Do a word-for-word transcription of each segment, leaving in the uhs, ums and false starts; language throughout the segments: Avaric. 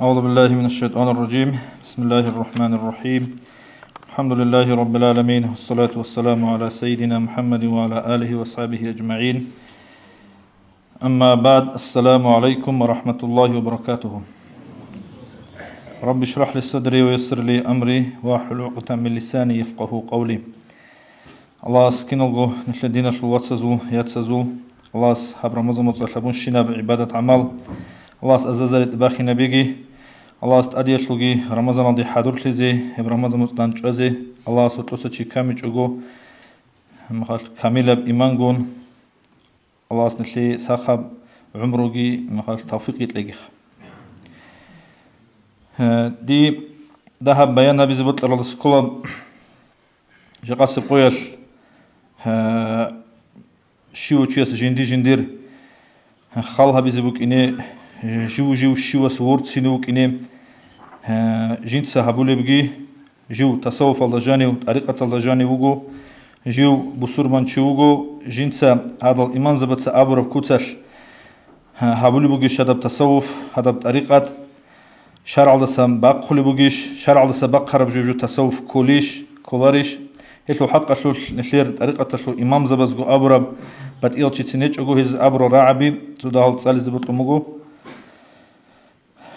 أعوذ بالله من الشيطان الرجيم. بسم الله الرحمن الرحيم. الحمد لله رب العالمين، والصلاة والسلام على سيدنا محمد وعلى آله وأصحابه أجمعين. أما بعد، السلام عليكم ورحمة الله وبركاته. رب اشرح لي صدري ويسر لي أمري واحلل عقدة من لساني يفقهوا قولي. Аллагьас киналго нилъер диналъул вацазул, яцазул, Аллагьас гьаб Рамазан моцӀалъ гьабунщинаб гӀибадат-гӀамал Аллагьас азазари тӀибахинабиги, Аллагьас тӀадиялъулги Рамазаналде хӀадурлъизе, гьеб Рамазан моцӀ дандчӀвазе, Аллагьас гьоркьоса чи камичӀого, камилаб имангун, Аллагьас нилъее сахаб гӀумруги мехалъ тавфикъ кьегиха. Гье, ди дагьаб баян гьабизе бокьаралда ккола жакъасеб къоялъ, гье, щив чияс жинди-жиндир хал гьабизе букӀине, жив-жив щивас ворцине вукӀине, гье, жинца гьабулебги, жив тасаввуфалда жанив, тӀарикъаталда жанив вуго, жив бусурманчи вуго, жинца гьадал имамзабаца абураб куцалъ гьабулеб бугищ гьадаб тасаввуф, гьадаб тӀарикъат, шаргӀалдасан бахъулеб бугищ, шаргӀалдаса бахъараб жо-жо тасаввуф кколищ, кколарищ? Гьелъул хӀакъалъулъ нилъер тӀарикъаталъул имамзабазго абураб батӀиял чицин гьечӀого гьез абурал рагӀаби цо дагьал цӀализе бокьун буго.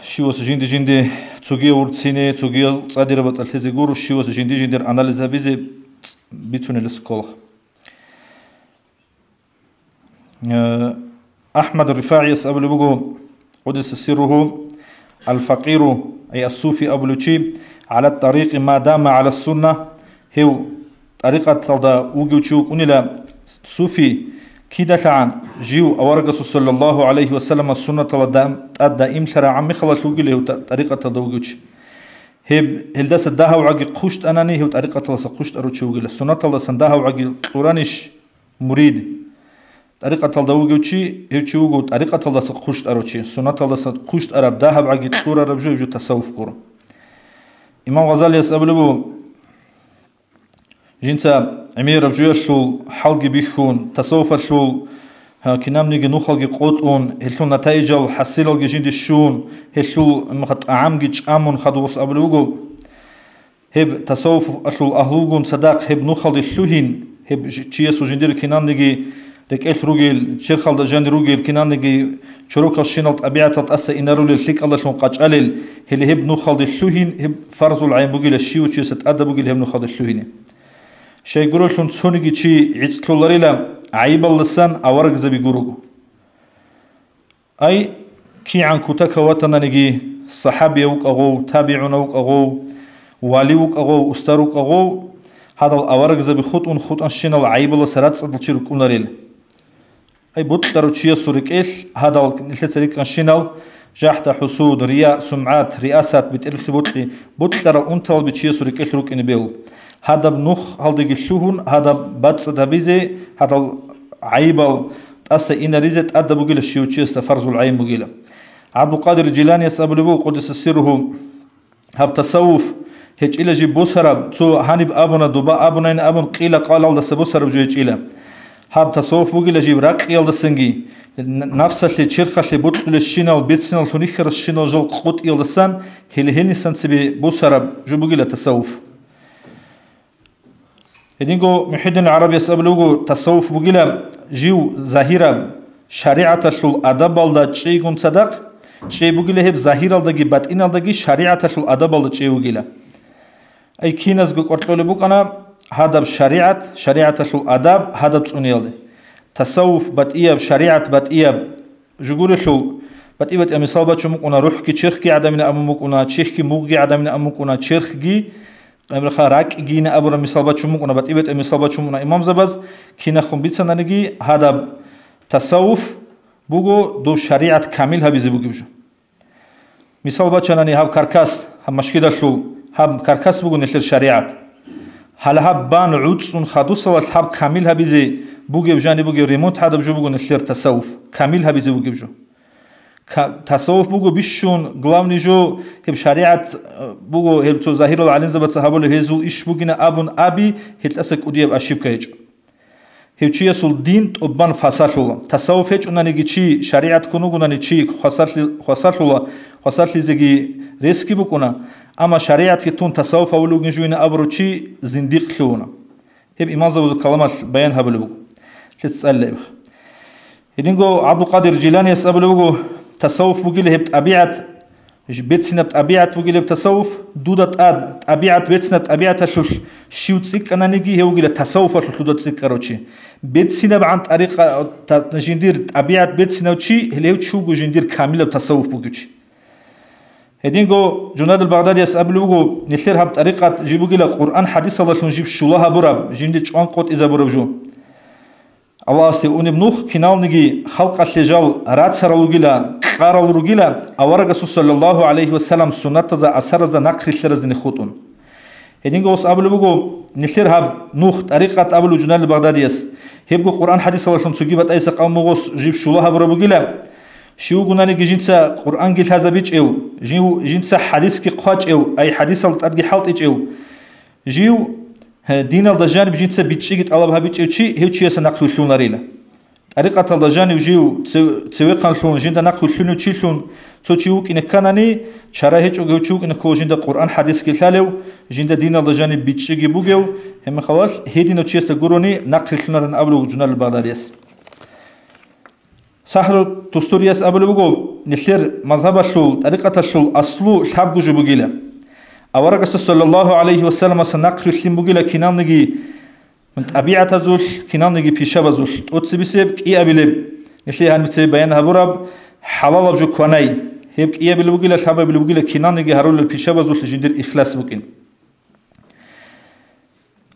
Щивас жинди-жинди цогияв вурцине, цогиял цӀадираб батӀалъизе гуро, щивас жинди-жиндир анализ гьабизе бицунелес ккола. Э, АхӀмад РифагӀияс абулеб буго, къудиса сирругьу, «Ал-факъиру», ай ас-суфи абулев чи, «гӀала тӀарикъи ма дама гӀала сунна», гьев тӀарикъаталда вугев чи вукӀунила, суфи, кидалъагӀан жив аварагасул саллаллагьу гӀалайгьи вассаламас суннаталда дам-, тӀад даимлъарагӀан мехалъ вугила гьев тӀа-, тӀарикъаталда вугев чи. Гьеб, гьелдаса дагьав гӀаги хъущтӀанани, гьев тӀарикъаталдаса хъущтӀарав чи вугила. Суннаталдасан дагьав гӀаги кьуранищ мурид? ТӀарикъаталда вугев чи, гьев чи вуго тӀарикъаталдаса хъущтӀарав чи. Суннаталдаса хъущтӀараб, дагьаб гӀаги кьурараб жо, жо тасаввуф гуро. Имам Гъазалияс абулеб буго, жинца гӀемераб жоялъул хӀалги бихьун, тасаввуфалъул, гьа, кинабниги нухалги къотӀун, гьелъул натаижал, хӀасилалги жинде щун, гьелъул, м-, тӀагӀамги чӀамун хадугъас абулеб буго, гьеб тасаввуфалъул агьлугун цадахъ гьеб нухалде лъугьин, гьеб жи-, чиясул жиндир кинабниги рекӀелъ ругел, черхалда жанир ругел, кинабниги чорокал щинал тӀабигӀатал тӀаса инарулел, лъикӀалдалъун къачӀалел, гьеле гьеб нухалде лъугьин, гьеб фарзул гӀайн бугила, щив чиясда тӀадаб бугила гьеб нухалде лъугьине. Щайгурелъул цониги чи гӀицӀлъуларила гӀайибалдасан аварагзаби гурого. Ай, кигӀан кутакав ватананиги, сахӀабияв вукӀа гъов, табигӀунав вукӀа гъов, вали вукӀа гъов, устар вукӀа гъов, гьадал аварагзаби хутӀун хутӀанщинал гӀайибалдаса рацӀцӀадал чи рукӀунарел. Ай, бокьарав чиясул рекӀелъ гьадал нилъеца рикӀкӀанщинал, жахӀда-хӀусуд, рия, сумгӀат, риасат, бетӀерлъи бокьи, бокьарал унталби чиясул рекӀелъ рукӀине бегьул. Гьадаб нухалдеги лъугьун, гьадаб бацӀцӀад гьабизе, гьадал гӀайибал тӀаса инаризе тӀадаб бугила, щив чиясда фарзул гӀайн бугила. ГӀабдулкъадир Жиланияс абулеб буго, къудиса сирругьу, гьаб тасаввуф гьечӀила жиб босараб, цо гьаниб абуна, доба абунайин абун, къила-къалалдаса босараб жо гьечӀила. Гьаб тасаввуф бугила жиб ракъиялдасанги, н-, нафсалъе, черхалъе бокьулесщинал, берцинал лъунихьарасщинал жал къотӀиялдасан, гьеле гьенисан цебе босараб жо бугила тасаввуф. Гьединго МухӀиддин ГӀарабияс абулеб буго, тасаввуф бугила жив загьираб шаригӀаталъул адабалда чӀейгун цадахъ, чӀей бугила гьеб загьиралдаги батӀиналдаги шаригӀаталъул адабалда чӀей вугила. Ай, киназго кӀвар кьолеб букӀана гьадаб шаригӀат, шаригӀаталъул адаб гьадаб цӀуниялде. Тасаввуф батӀияб, шаригӀат батӀияб жугурелъул, батӀи-батӀияб мисал бачун букӀуна, рухӀги черхги гӀадамина абун букӀуна, чехьги мугъги гӀадамина абун букӀуна, черхги, гӀемерха, ракӀгийина абураб мисал бачун букӀуна, батӀи-батӀияб мисал бачун букӀуна имамзабаз, кинахун бицананиги, гьадаб тасаввуф буго дов шаригӀат камил гьабизе бугеб жо. Мисал бачанани, гьаб каркас, гьаб машгидалъул, гьаб каркас буго нилъер шаригӀат. Гьале гьаб бан гӀуцӀцӀун хадусалалъ гьаб камил гьабизе бугеб, жаниб бугеб ремонт гьадаб жо буго нилъер тасаввуф, камил гьабизе бугеб жо. Ка-, тасаввуф буго бищун, главный жо, гьеб шаригӀат, э, буго, гьеб цо загьирал гӀалимзабаца гьабулеб гьезул иш бугина абун аби, гьелъаса кӀудияб ошибка гьечӀо. Гьев чиясул дин тӀубан фасалъула. Тасаввуф гьечӀонаниги чи, шаригӀат ккун вугонани чи хвасалъи-, хвасалъула, хвасалъизеги ресги букӀуна, амма шаригӀатги тун тасаввуф гьавулев вугин жугьина абурав чи зиндикълъугьуна. Гьеб имамзабазул каламалъ баян гьабулеб буго. Лъица цӀалила гьеб. Гьединго ГӀабдулкъадир Жиланияс абулеб буго, тасаввуф бугила гьеб тӀабигӀат, берцинаб тӀабигӀат бугила гьеб тасаввуф, дуда тӀад тӀабигӀат, берцинаб тӀабигӀаталъулъ щив цӀикӀкӀананиги, гьев вугила тасаввуфалъулъ дуда цӀикӀкӀарав чи. БерцинабгӀан тӀарикъа-, та-, жиндир тӀабигӀат берцинав чи, гьеле гьев чи вуго жиндир камилаб тасаввуф бугев чи. Гьединго Жунайдул Багъдадияс абулеб буго, нилъер гьаб тӀарикъат жиб бугила Къуръан хӀадисалдалъун жиб щула гьабураб, жинде чӀван къотӀизабураб жо. Аллагьасде унеб нух киналниги халкъалъе жал рацарал ругила, кьарал ругила, аварагасул саллаллагьу гӀалайгьи вассалам суннатазда, асаразда нахърилълъаразде хутӀун. Гьединго ус абулеб буго, нилъер гьаб нух тӀарикъат абулеб Жунайдул Багъдадияс, гьебго Къуръан хӀадисалдалъун цоги батӀайса къавмугъос жиб щула гьабураб бугила. Щив вугонаниги жинца Къуръанги лъазабичӀев, жив-, жинца хӀадисги хъвачӀев, ай хӀадисал тӀадги хӀалтӀичӀев, жив, гье, диналда жаниб жинца бичӀчӀиги тӀалаб гьабичӀев чи, гьев чиясда нахъ вилълъунарила. ТӀарикъаталда жанив жив цев-, цевехъанлъун жинда нахъ вилълъунев чилъун цо чи вукӀине кканани, чара гьечӀого гьев чи вукӀине ккола жинда Къуръан хӀадисги лъалев, жинда диналда жаниб бичӀчӀиги бугев, гьебмехалалъ гьединав чиясда гурони нахъ рилълъунарин абулев Жунайдул Багъдадияс. Сахру Тустурияс абулеб буго, нилъер мазгьабалъул, тӀарикъаталъул аслу лъабго жо бугила. Аварагасда саллаллагьу гӀалайгьи вассаламасда нахъ рилълъин бугила киналниги тӀабигӀатазулъ, киналниги пишабазулъ, тӀоцебесеб кӀиабилеб, нилъее гьаниб цебе баян гьабураб хӀалалаб жо кванай. Гьеб кӀиабилеб бугила, лъабабилеб бугила киналниги гьарулел пишабазулъ жиндир ихлас букӀин.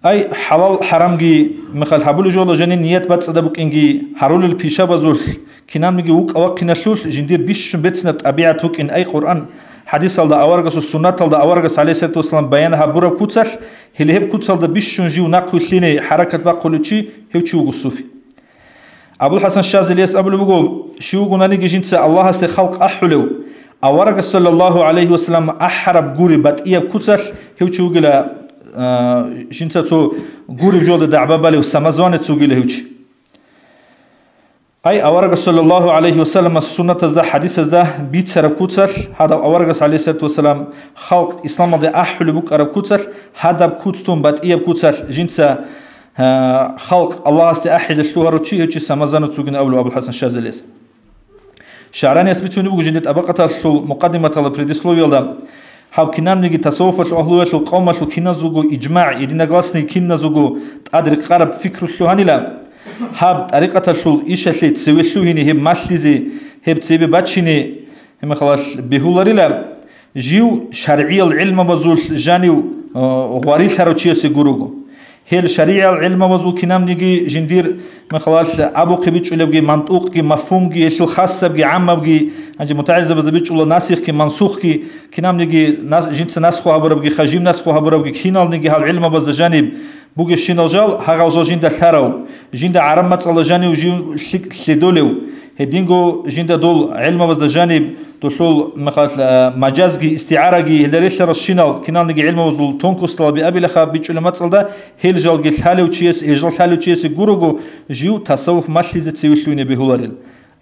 Ай, хӀалал-хӀарамги мехалъ гьабулеб жола жаниб ният бацӀцӀадаб букӀинги, гьарулел пишабазулъ, кинабниги вукӀа-вахъиналъулъ жиндир бищун берцинаб тӀабигӀат вукӀин, ай, Къуръан, хӀадисалда, аварагасул суннаталда аварагас, гӀалайгьиссалату вассалам, баян гьабураб куцалъ, гьеле гьеб куцалда бищун жив нахъ вилълъине хӀаракат бахъулев чи, гьев чи вуго суфи. АбулхӀасан Шазилияс абулеб буго, щив вугонаниги жинца Аллагьасде халкъ ахӀулев, аварагас, саллаллагьу гӀалайгьи вассалам, ахӀараб гуреб батӀияб куцалъ гьев чи вугила, а, жинца цо гуреб жоялда дагӀба балев самозванец вугила гьев чи. Ай, аварагас, саллаллагьу гӀалайгьи вассаламас суннатазда, хӀадисазда бицараб куцалъ, гьадаб аварагас, гӀалайгьиссалату вассалам, халкъ исламалде ахӀулеб букӀараб куцалъ, гьадаб куц тун батӀияб куцалъ жинца Гьа, халкъ Аллагьасде ахӀизе лъугьарав чи гьев чи самозванец вугин абулеб АбулхӀасан Шазилияс. ШагӀраниялъ бицунеб буго жинда ТӀабакъаталъул мукъаддиматалда, предисловиялда, гьаб кинабниги тасаввуфалъул агьлуялъул къавмалъул киназулго ижмагӀ, единогласный киназулго тӀадрекъараб пикру лъугьанила, гьаб тӀарикъаталъул ишалъе цеве лъугьине гьеб малъизе, гьеб цебе бачине, гьебмехалалъ бегьуларила, жив шаргӀиял гӀилмабазулъ жанив, э, гъварилъарав чиясе гурого. Гьел шаригӀиял гӀилмабазул кинабниги жиндир мехалалъ абухъе бичӀчӀулебги, мантӀукъги, мафгьумги, гьелъул хасабги, гӀаммабги, гьанже мутагӀилзабазда бичӀчӀула насихги, мансухги, кинабниги нас-, жинца насху гьабурабги, хажим насху гьабурабги, киналниги гьал гӀилмабазда жаниб бугебщинал жал, гьагъал жал жинда лъарав, жинда гӀараб мацӀалда жанив жив лъи-, лъедолев, гьединго жинда дол гӀилмабазда жаниб, долъул мехалъ, а, мажазги, истигӀараги, гьелда релълъаралщинал киналниги гӀилмабазул тонкосталаби абилаха бичӀчӀулеб мацӀалда, гьел жалги лъалев чияс, гьел жал лъалев чиясе гурого, жив тасаввуф малъизе цеве лъугьине бегьуларел.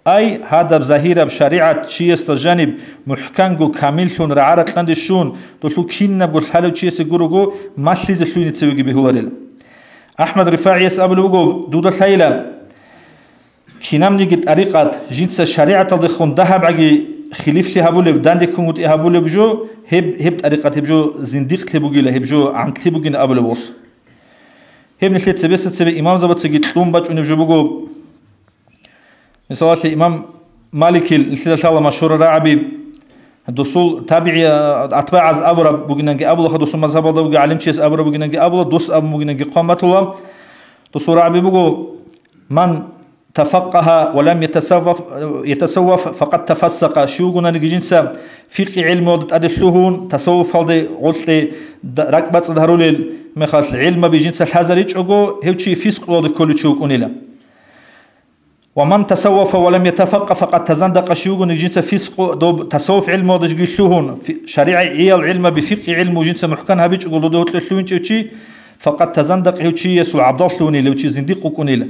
Ай, гьадаб загьираб шаригӀат чиясда жаниб мухӀканго камиллъун рагӀа-ракьанде щун, долъул кинабго лъалев чиясе гурого малъизе лъугьине цевеги бегьуларел. АхӀмад РифагӀияс абулеб буго, дуда лъайила, кинабниги тӀарикъат жинца шаригӀаталдехун дагьабгӀаги хилифлъи гьабулеб, дандеккунгутӀи гьабулеб жо, гьеб, гьеб тӀарикъат гьеб жо зиндикълъи бугила, гьеб жо гӀантлъи бугин абулеб гъос. Гьеб нилъер цебеса цебе имамзабацаги кьун бачӀунеб жо буго. Мисалалъе, имам Маликил, нилъеда лъала машгьурал рагӀаби, досул табигӀи, атбагӀаз абураб бугинанги абулаха, досул мазгьабалда вугев гӀалимчияс абураб бугинанги абула, дос абун бугинанги хъван батула. Досул рагӀаби буго: «Ман тафаккагьа ва лам ятасавваф, ятасавваф, факъад тафассакъа». Щив вугонаниги жинца фикъи гӀилмуялда тӀаде лъугьун, тасаввуфалде гъоркье да-, ракӀбацӀцӀад гьарулел мехалъ гӀилмаби жинца лъазаричӀого, гьев чи фискъуялде кколев чи вукӀунила. «Ва ман тасаввафа ва лам ятафаккъа, факъад тазандакъа», щив вугониги жинца фискъу, доб тасаввуф гӀилмуялда жги лъугьун, фи-, шаригӀиял гӀилмаби, фикъи гӀилму жинца мухӀкан гьабичӀого, додо гьоркье лъугьинчӀев чи, факъад тазандакъ, гьев чиясул гӀабдал лъугьунила, гьев чи зиндикъ вукӀунила.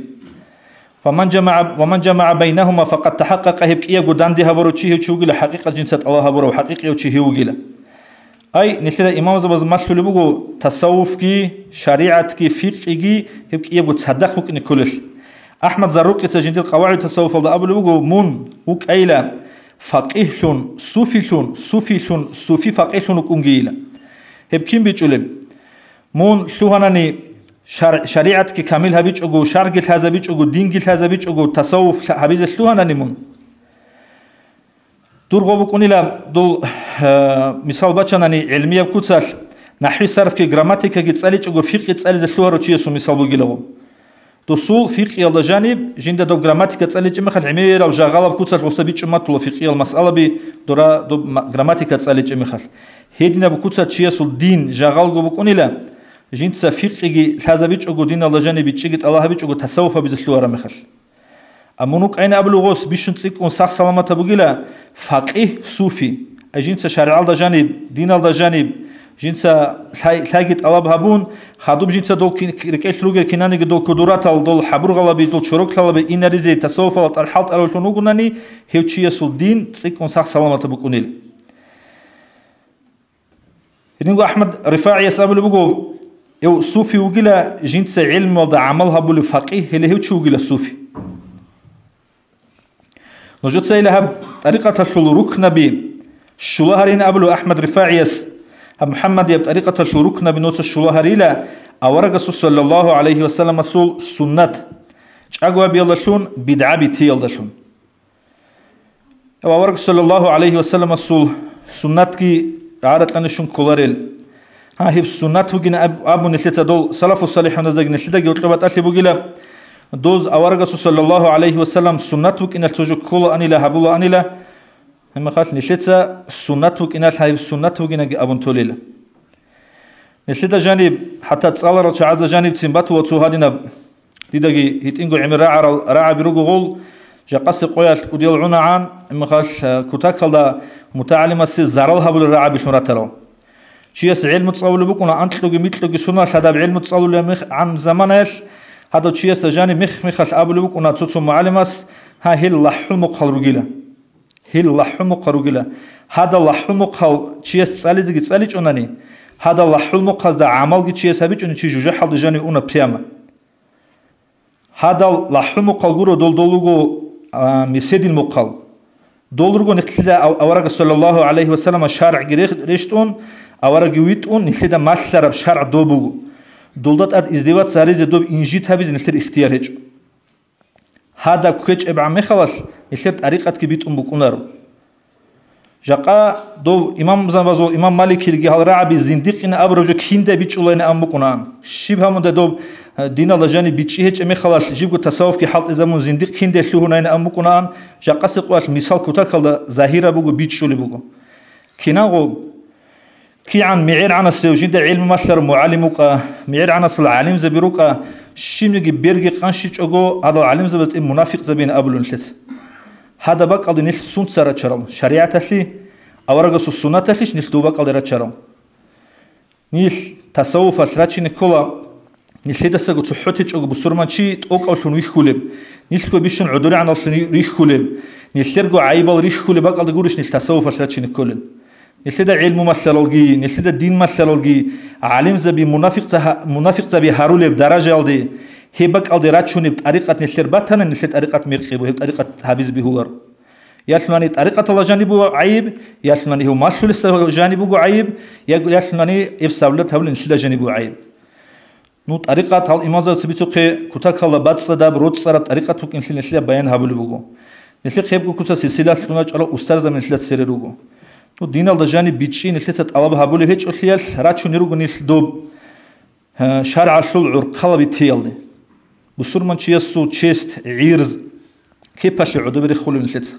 «Ва ман жамагӀа, ва ман жамагӀа байнагьума факъад тахӀакъакъа», гьеб кӀиябго данде гьабурав чи гьев чи вугила, хӀакъикъат жинца тӀалаб гьабурав, хӀакъикъияв чи гьев вугила. Ай, нилъеда имамзабаз малъулеб буго, тасаввуфги, шаригӀатги, фикъиги гьеб кӀиябго цадахъ букӀине кколелъ. АхӀмад Заррукъица жиндир къавагӀиду тасаввуфалда абулеб буго, мун вукӀайила факъигьлъун, суфилъун, суфилъун, суфи факъигьлъун вукӀунгийила. Гьеб кин бичӀчӀулеб? Мун лъугьанани шар-, шаригӀатги камил гьабичӀого, шаргӀги лъазабичӀого, динги лъазабичӀого, тасаввуф лъа-, гьабизе лъугьанани мун. Дур гъо букӀунила дол, э, мисал бачанани, гӀилмияб куцалъ, нахӀви, сарфги, грамматикаги цӀаличӀого, фикъи цӀализе лъугьарав чиясул мисал бугила гъо. Досул фикъиялда жаниб, жинда доб грамматика цӀаличӀеб мехалъ, гӀемераб жагъалаб куцалъ гъосда бичӀчӀун батула фикъиял масъалаби, дора доб ма-, грамматика цӀаличӀеб мехалъ. Гьединаб куцалъ чиясул дин жагъалго букӀунила, жинца фикъиги лъазабичӀого, диналда жаниб бичӀчӀиги тӀалаб гьабичӀого, тасаввуф гьабизе лъугьараб мехалъ. Амма мун вукӀайин абулев гъос бищун цӀикӀкӀун сах-саламатаб бугила, факъигь суфи. Ай жинца шаригӀалда жаниб, диналда жаниб, жинца лъай-, лъайги тӀалаб гьабун, хадуб жинца дол ки-, рекӀелъ ругел кинаниги дол кудуратал, дол хӀабургъалаби, дол чороклъалаби инаризе тасаввуфалда тӀад хӀалтӀараллъун вугонани, гьев чиясул дин цӀикӀкӀун сах-саламатаб букӀунел. Гьединго АхӀмад РифагӀияс абулеб буго, гьев суфи вугила, жинца гӀелмуялда гӀамал гьабулев факъигь, гьеле гьев чи вугила суфи. Нужецайила гьаб тӀарикъаталъул рукнаби щула гьарин абулев АхӀмад РифагӀияс, гьаб МухӀаммадияб тӀарикъаталъул рукнаби нуца щула гьарила, аварагасул саллаллагьу гӀалайгьи вассаламасул суннат чӀаго гьабиялдалъун, бидгӀа битиялдалъун. Авараг саллаллагьу гӀалайгьи вассаламасул суннатги гӀаракьани щун кколарел. Гьа, гьеб суннат бугин аб-, абун нилъеца дол салафу салихӀуназдаги нилъедаги гьоркьоб батӀалъи бугила. Доз аварагасул саллаллагьу гӀалайгьи вассалам суннат букӀиналъ цо жо кколаанила, гьабулаанила, гьебмехалъ нилъеца суннат букӀиналъ гьаб суннат бугинаги абун толила. Нилъеда жаниб, хӀатта цӀаларал чагӀазда жанибцин батула цо гьадинаб, дидаги гьитӀинго гӀемер рагӀарал рагӀаби руго гъол, жакъасе къоялъ кӀудиял гӀунагӀан, гьебмехалъ, э, кутакалда мутагӀалимасе зарал гьабулел рагӀабилъун ратарал. Чияс гӀелму цӀалулеб букӀуна анкьуги микьуги суналъ гьадаб гӀелму цӀалулеб мех-, гӀан заманаялъ, гьадав чиясда жаниб мех-мехалъ абулеб букӀуна цо-цо мугӀалимас, гьа, гьел лахӀул мухъал ругила. Гьел лахӀул мухъал ругила. Гьадал лахӀул мухъал чияс цӀализеги цӀаличӀонани, гьадал лахӀул мухъазда гӀамалги чияс гьабичӀони, чи жужахӀалде жанив уна прямо. Гьадал лахӀул мухъал гуро дол, дол руго, а, меседил мухъал. Дол руго нилъеда ав-, аварага саллаллагьу гӀалайгьи вассалама шаргӀги рех-, рещтӀун, авараги витӀун, нилъеда малъараб шаргӀ доб буго. Долда тӀад издеваться гьаризе, доб инжит гьабизе нилъер ихтияр гьечӀо. Гьадаб кквечӀебгӀан мехалъ нилъер тӀарикъатги битӀун букӀунаро. Жакъа дов имамзабазул имам Маликилги гьал рагӀаби зиндикъин абураб жо киндай бичӀчӀулайин абун букӀунаан. Щиб гьамунда дов, э, диналда жаниб бичӀчӀи гьечӀеб мехалъ жибго тасаввуфги хӀалтӀизабун зиндикъ киндай лъугьунайин абун букӀунаан, жакъасе къоялъ мисал кутакалда загьираб буго, бичӀчӀулеб буго. Кинанго КигӀан мегӀергӀанасев жинда гӀелму малъарав мугӀалим вукӀа, мегӀергӀанасул гӀалимзаби рукӀа, щибниги берги къанщичӀого, гьадал гӀалимзабаз тӀе мунафикъзабин абулев нилъеца. Гьадаб бакӀалде нилъ сунца рачарал? ШаригӀаталъе, аварагасул суннаталъищ нилъ доб бакӀалде рачарал? Нилъ тасаввуфалъ рачине ккола. Нилъедасаго цохӀо течӀого бусурманчи тӀокӀавлъун вихьулеб, нилъго бищун гӀодоригӀаналлъун рихьулеб, нилъерго гӀайибал рихьулеб бакӀалда гурищ нилъ тасаввуфалъ рачине кколел? Нилъеда гӀелму малъаралги, нилъеда дин малъаралги, гӀалимзаби, мунафикъза-, мунафикъзаби гьарулеб даражаялде, гьеб бакӀалде рачунеб тӀарикъат нилъер батани, нилъер тӀарикъат мекъи буго, гьеб тӀарикъат гьабизе бегьуларо. Ялъунани тӀарикъаталда жаниб буго гӀайиб, ялъунани гьев малъулесда жаниб буго гӀайиб, я-, ялъунани гьеб саблат гьабулел нилъеда жаниб буго гӀайиб. Ну, тӀарикъат гьал имамзабаца бицухъе кутакалда бацӀцӀадаб, роцӀцӀараб тӀарикъат букӀинлъи нилъеда баян гьабулеб буго. Нилъехъ гьебго куца силсилалъ лъугьуначӀарал устарзаби нилъеда цере руго. Ну, диналда жаниб бичӀчӀи нилъеца тӀалаб гьабулеб гьечӀолъиялъ рачунел руго нилъ доб, э, шаргӀалъул гӀурхъалаби теялде. Бусурманчиясул честь, гӀирз, кепалъе гӀодобе рехулев нилъеца.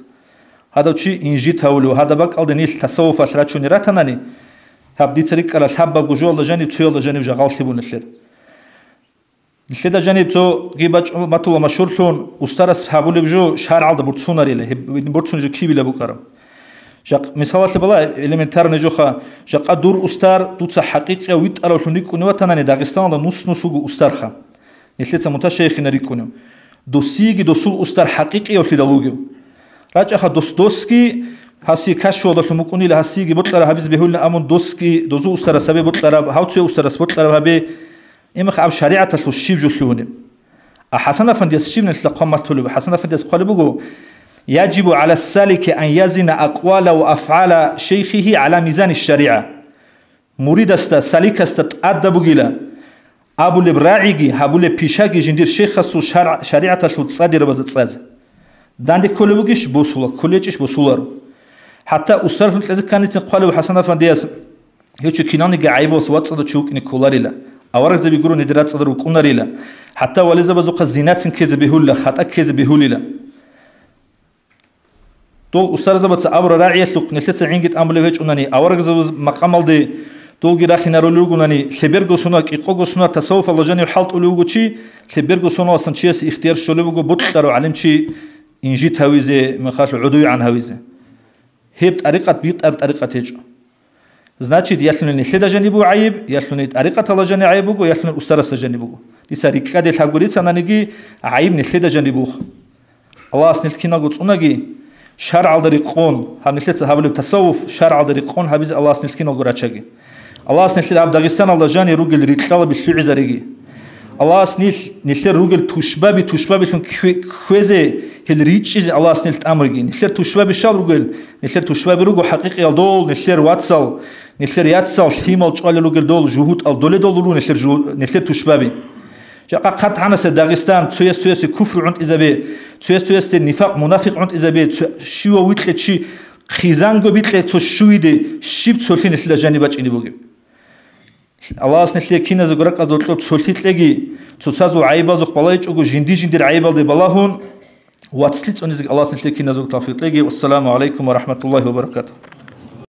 Гьадав чи инжит гьавулев, гьадаб бакӀалде нилъ тасаввуфалъ рачунел ратанани, гьаб дица рикӀкӀарал лъабабго жоялда жаниб, цоялда жаниб жагъал лъебун нилъер. Нилъеда жаниб цоги бачӀун батула машгьурлъун, устарас гьабулеб жо шаргӀалда борцунарила, гьеб борцунеб жо кибила букӀараб. Жакъ-, мисалалъе бала, элементарный жоха, жакъа дур устар, дуца хӀакъикъияв витӀаравлъун рикӀкӀунев ватанани, Дагъистаналда нус-нус вуго устарха. Нилъеца муташайихина рикӀкӀунев. Досиеги досул устар хӀакъикъиявлъидал вугев. РачӀаха дос досги, гьасие кашфуялдалъун букӀунила, гьасиеги бокьараб гьабизе бегьулин, амун досги дозул устарас гьабе бокьараб, гьав цояв устарас бокьараб гьабе, имах аб шаригӀаталъул щиб жо лъугьунеб. А ХӀасан-афандияс щиб нилъеда хъван мартулеб? ХӀасан-афандияс хъвалеб буго: «Яжибу гӀала салики ан язина акъвала ва афгӀала шейхихи гӀала мизани шаригӀа». Муридасда, саликасда тӀадаб бугила абулеб рагӀиги, гьабулеб пишаги жиндир шейхасул шаргӀ-, шаригӀаталъул цӀадирабазда цӀазе. Данде кколеб бугищ, босула, кколечӀищ, босуларо. ХӀатта устаралъун кьезе кканицин хъвалев ХӀасан-афандияс, гьев чи киналниги гӀайибалас вацӀцӀадав чи вукӀине кколарила, аварагзаби гуро гьедир рацӀцӀадал рукӀунарила, хӀатта вализабазухъа зинацин ккезе бегьулила, хатӀа ккезе бегьулила. Дол устарзабаца абура рагӀиялъухъ нилъеца гӀинги тӀамулеб гьечӀунани, аварагзабаз макъамалде долги рахинарули ругунани, лъеберго сонал, кӀикъого сонал тасаввуфалда жанив хӀалтӀулев вуго чи, лъеберго соналасан чиясе ихтияр щолеб буго бокьарав гӀалимчи инжит гьавизе, мехалъ гӀодуйгӀан гьавизе. Гьеб тӀарикъат битӀараб тӀарикъат гьечӀо. Значит, ялъуни нилъеда жаниб буго гӀайиб, ялъуни тӀарикъаталда жаниб гӀайиб буго, ялъуни устарасда жаниб буго. Дица рикӀкӀаде лъабго рицананиги, гӀайиб нилъеда жаниб буго. Аллагьас нилъ киналго цӀунаги, шаргӀалда рекъон, гьаб нилъеца гьабулеб тасаввуф, шаргӀалда рекъон гьабизе Аллагьас нилъ киналго рачаги. Аллагьас нилъер гьаб Дагъистаналда жанир ругел рикьалаби лъугӀизареги. Аллагьас нилъ, нилъер ругел тушбаби, тушбабилъун кхве-, кхвезе, гьел ричӀчӀизе Аллагьас нилъ тӀамуриги. Нилъер тушбаби щал ругел? Нилъер тушбаби руго хӀакъикъиялдул, нилъер вацал, нилъер яцал, лъимал чӀвалел ругел дол, жугьутӀал, доледал руго нилъер жугьу-, нилъер тушбаби. Жакъа хъат гьанасеб Дагъистан, цояс-цоясе куфру гӀунтӀизабе, цояс-цоясде нифакъ, мунафикъ гӀунтӀизабе, цо-, щивав витӀлъе чи хъизанго битӀлъе цо щуйде, щиб цолъи нилъеда жаниб бачӀине бугеб? Аллагьас нилъее киназего ракӀазда гьоркьоб цолъи кьеги, цоцазул гӀайибазухъ балайчӀого жинди-жиндир гӀайибалде балагьун, вацлъи цӀунизеги Аллагьас нилъее киназего тавфикъ кьеги. Вассаламу гӀалайкум ва рахӀматуллагьи ва баракатугь.